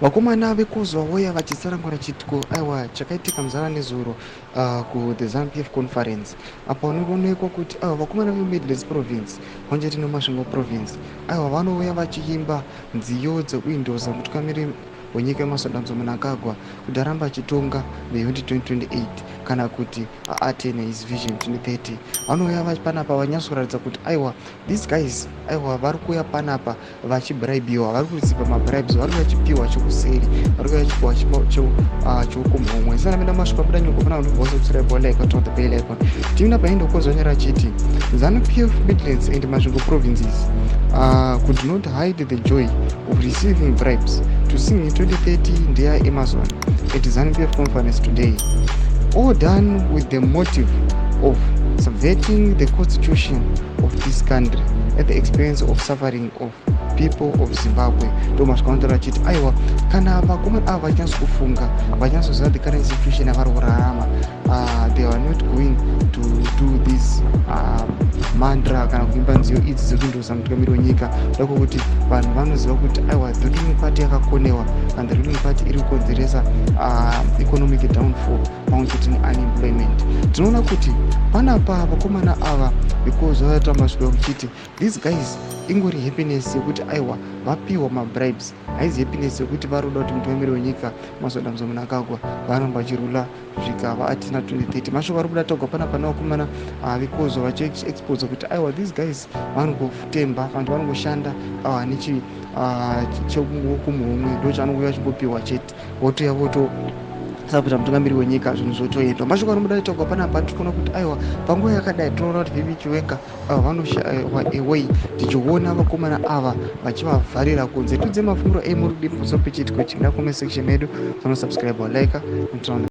Vakomana vekuZWA vauya vachitsanangura chiitiko, aiwa, chakaitika muzana nezuro kuthe ZANU-PF conference, apo vanoonekwa kuti, aiwa, vakomana veMidlands Province pamwe chete neMasvingo Province, aiwa, vanouya vachiimba nziyo dzekuendorsa mutungamiri wenyika Emmerson Dambudzo Mnangagwa kuti arambe achitonga beyond 2028 kana kuti aattain his Vision 2030. Vanouya panapa vanyatsokuratidza kuti, aiwa, these guys, aiwa, vari kuuya panapa vachibribiwa, vari kureceiva mabribes, vari vachipiwa chokuseri, vari kuuya vachipiwa chokumhomwe. Sana penda masvika buda nyoko pana kuti subscribe, like, turn the bell icon. Timina paenda kukozvanyora achiti ZANU-PF Midlands and Masvingo provinces could not hide the joy of receiving bribes to sing in 2030 ndeya Emmerson at ZANU-PF conference today, all done with the motive of subverting the constitution of this country at the expense of suffering of people of Zimbabwe. Ndo masvika vanotaura achiti, aiwa, kana vakomana ava vachinatso kufunga, vachinatsoziva the current situation yavari kurarama, they are not going to do this mantra kana kuimba nziyo idzi dzekuendorsa mutungamiri wenyika, kuda kwokuti vanhu vanoziva kuti, aiwa, the ruling party yakakonewa and the ruling party iri kukonzeresa economic downfall pamwe chete neunemployment. Tinoona kuti panapa vakomana ava, because vatatamba svika kuchiti these guys ingori happiness yekuti, aiwa, vapiwa mabribes. Haizi happiness yekuti vari kuda kuti mutungamiri wenyika Emmerson Dambudzo Mnangagwa varamba vachirula kusvika vaatina 2030. Mashoko ari kuda tagwa panapa nevakomana vekuZWA vachiexposa kuti, aiwa, these guys vanongotemba kana kuti vanongoshanda nechi chekumuhomwe, ndo chaanongouya vachingopiwa chete, votoya voto sapota mutungamiri wenyika, zvinhu zvotoendwa. Mashoko anobuda taugwa panapa, tiri kuti, aiwa, panguva yakadai tinoona kuti VP Chiwenga vanoshayiwa away, tichiona vakomana ava vachivavharira kunze. Tudze mafungiro emuri kudii pamusoro pechiitiko chimira comment section medu. Vanosubscribe, like.